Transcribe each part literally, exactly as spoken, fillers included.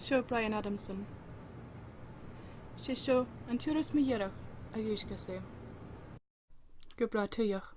Seo Bryan Adamson. 'S e seo an turas mu dheireadh a dhùisgeas e. Gu bràth tuilleadh.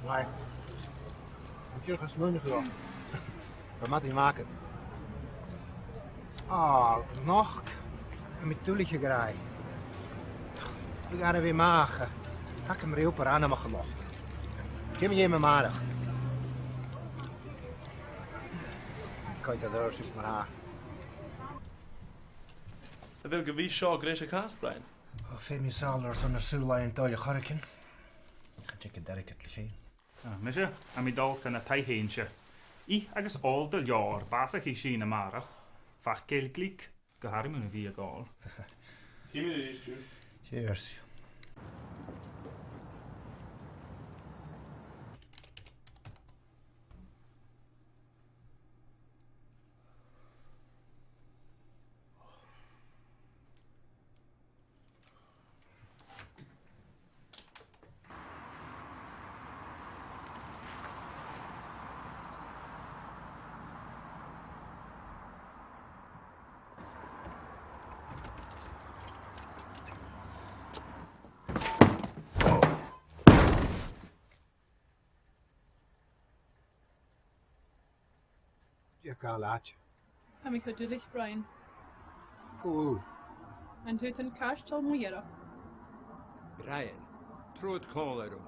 Right. An dìreach a' smaoineachadh. Bha madainn mhath agad. Ò, nochd. Tha mi duilich, a ghràidh. Bha gàire mhath agam. Tha agam ri obair anmoch a-nochd. Dè mu dheidhinn a-màireach? Coimhead air adhart is mar-thà. A bheil gu bhith seo greis a' chas, Brian? Ò, feumaidh sàl airson na sùil fhaighinn dha-rìribh a chur thugainn. Chan tig an t-airgead leis fhèin. Ah, mise, tha mi a' dol gu na taigh-seinnse. Ith agus òl do leòr, bàsaich i sin a-màireach. Facal glic, gu h-àraidh mun a bhith ag òl. Chì mi a-rithist thu. Cheers. Dè tha gabhail ort? Tha mi cho duilich, Brian. Cò thu? An tuath an cairteal mu dheireadh. Brian, trobhad còmhla rium.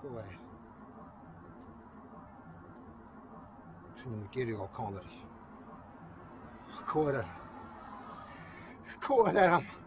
Cò e? Chan eil mi ag iarraidh a dhol còmhla ris. Cò air? Cò air?